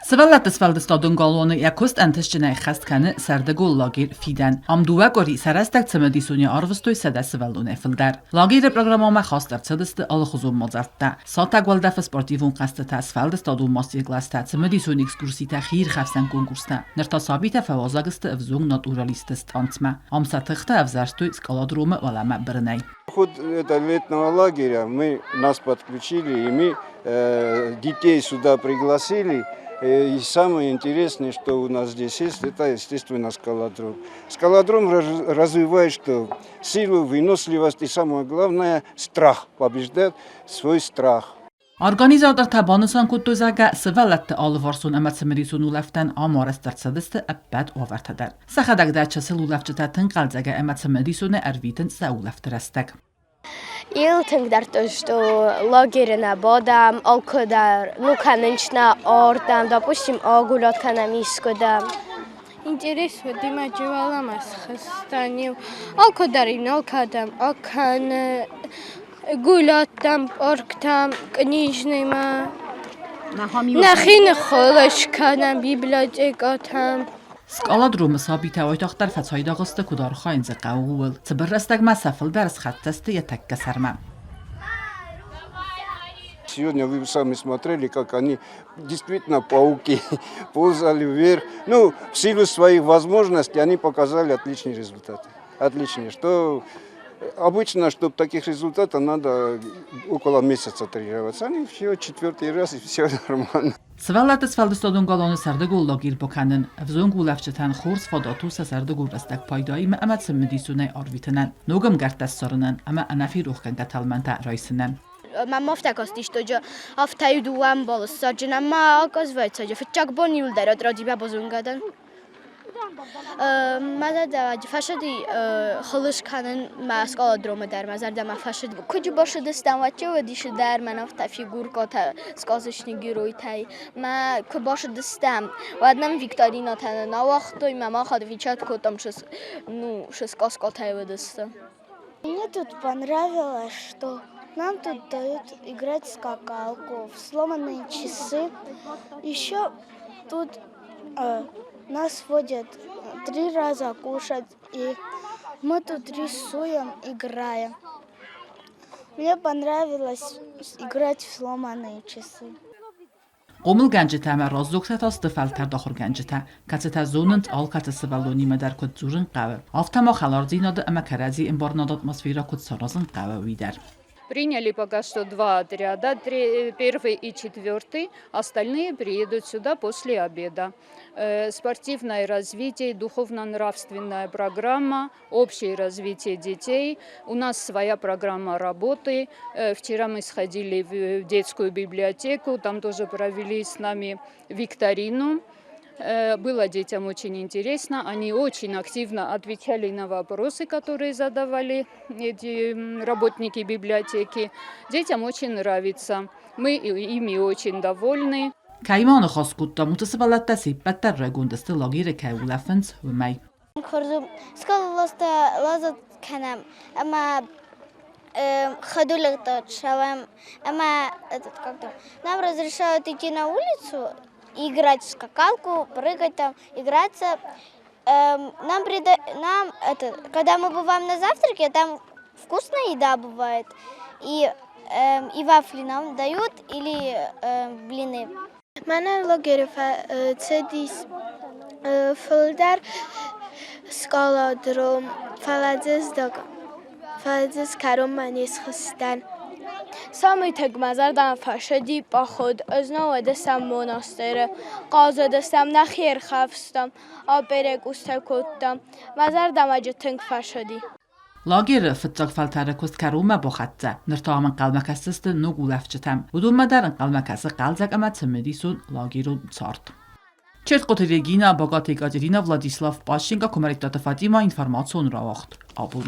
Сывӕллӕтты сфӕлдыстадон галуаны йӕ куыст ӕнтыстджынӕй ӕххӕст кӕны сӕрдыгон лагерь «Фидӕн». Ам дыууӕ къуыри сӕ рӕстӕг цымыдисонӕй арвыстой 100 сывӕллонӕй фылдӕр. Лагеры программӕмӕ хаст ӕрцыдысты алыхуызон мадзӕлттӕ. Сатӕг уӕлдӕфы спортивон хъӕзтытӕ, сфӕлдыстадон мастер-класстӕ, цымыдисон экскурситӕ, хиирхӕфсӕн конкурстӕ. Ныр та сабитӕ фӕуазӕг сты ӕвзонг натуралистты станцмӕ. Ам сӕ тыхтӕ ӕвзӕрстой скаладромы уӕлӕмӕ бырынӕй. Ход это летнего лагеря мы нас подключили, и мы детей сюда пригласили. И самое интересное, что у нас здесь есть, это, естественно, скалодром. Скалодром развивает что? Силу, выносливость и, самое главное, страх. Побеждает свой страх. Организатортӕ банысан кодтой, зӕгъгӕ, сывӕллӕтты алыварсон ӕмӕ цымыдисон улӕфтӕн ам арӕзт ӕрцыдысты ӕппӕт уавӕртӕ дӕр. Сӕхӕдӕг дӕр чысыл улӕфджытӕ тынг хъӕлдзӕгӕй ӕмӕ цымыдисонӕй ӕрвитынц сӕ улӕфты рӕстӕг. Ил тынгдӕр что лагеры нӕ бадӕм, алкуыдӕр, ну, кӕнынч нӕ ардӕм, допустим, агулят кӕнӕм искуыдӕм. Интерес уыди джываламӕ схызтӕн-иу алкуыдӕр ин алкӕдӕм акӕны гулӕттӕм, парктӕм, книжныймӕ. Нӕхи ныххӕлӕс кӕнӕм библиотекӕтӕм. Скъоладромы сабитӕ уайтагъддӕр фӕцайдагъ сты, куыд архайын дзы хъӕуы, ууыл. Цыбыр рӕстӕгмӕ сӕ фылдӕр схӕццӕ сты йӕ тӕккӕ сӕрмӕ. Сегодня вы сами смотрели, как они действительно пауки ползали вверх. Ну, в силу своих возможностей они показали отличные результаты. Отличные. Что обычно, чтобы таких результатов, надо около месяца тренироваться. Они все четвертый раз, и все нормально. Сывӕллӕтты сфӕлдыстадон галуаны сӕрдыгон лагерь бакӕнын, ӕвзонг улӕфджытӕн хорз фадат у сӕ сӕрдыгон рӕстӕг пайдаимӕ ӕмӕ цымыдисонӕй арвитынӕн, ног ӕмгӕрттӕ ссарынӕн ӕмӕ ӕнӕферохгӕнгӕ тӕлмӕнтӕ райсынӕн. Мӕм афтӕ кастис, что афтӕ иу дыууӕ ӕмбалы ссарджын ӕмӕ оказывается, фыццаг бон иуылдӕр отродимӕ базонгӕ дӕн. Мӕ зӕрдӕ фӕсыди хылыс кӕнын мӕ скъоладромы дӕр мӕ зӕрдӕмӕ фӕсыд. Куыд басыдыстӕм, уӕдчы уыдис дӕр мӕн афтӕ фигуркӕтӕ сказочный геройтӕй. Мӕ куы басыдыстӕм, уӕд нӕм викторинӕтӕ нӕ ауагътой, мӕ мах отвечать кодтам, ну, сказкӕтӕй уыдысты. Мне тут понравилось, что нам тут дают играть в скакалку, в сломанные часы. Еще тут нас водят три раза кушать, и мы тут рисуем, играем. Мне понравилось играть в сломанные часы. Хъомылгӕнджытӕ ӕмӕ раздзогтӕ та сты фӕлтӕрд ахуыргӕнджытӕ, кӕцытӕ зонынц алкӕцы сывӕллонимӕ дӕр куыд дзурын хъӕуы, афтӕ ма хӕлардзинады ӕмӕ кӕрӕдзи ӕмбарынады атмосферӕ куыд саразын хъӕуы, уый дӕр. Приняли пока что два отряда, первый и четвертый, остальные приедут сюда после обеда. Спортивное развитие, духовно-нравственная программа, общее развитие детей. У нас своя программа работы. Вчера мы сходили в детскую библиотеку, там тоже провели с нами викторину. Было детям очень интересно, они очень активно отвечали на вопросы, которые задавали эти работники библиотеки. Детям очень нравится, мы ими очень довольны. Кӕимӕ аныхас кодтам, уыцы сывӕллӕттӕ се ппӕт дӕр райгонд сты лагеры кӕй улӕфынц, уымӕй. Хорз лазат кӕнӕм ӕмӕ ходулӕгтӕ цӕуӕм ӕмӕ этот как там нам разрешают идти на улицу, играть в скакалку, прыгать там, играться. Нам, нам это, когда мы бываем на завтраке, там вкусная еда бывает, и вафли нам дают или блины. Мӕнӕн лагеры цыдис фылдӕр скъоладром, фӕлӕ дзы кӕронмӕ не схызтӕн. Самый тынг мӕ зӕрдӕмӕ фӕцыди поход. Ӕз нӕ уыдыстӕм монастыры, хъазыдыстӕм, нӕхи ӕрхӕфстам, оперӕ кодтам. Мӕ зӕрдӕмӕ тынг фӕцыди. Лагеры фыццаг фӕлтӕры куыст кӕронмӕ бахӕццӕ. Ныр та ам ӕнхъӕлмӕ кӕсдзысты ног улӕфджытӕм. Уыдонмӕ дӕр ӕнхъӕлмӕ кӕсы хъӕлдзӕг ӕмӕ цымыдисон лагерон цард. Чертхъоты Регина, Багаты Екатерина, Владислав Пащенко, Куымӕридтаты Фатимӕ, информацион рауагъд. Абон.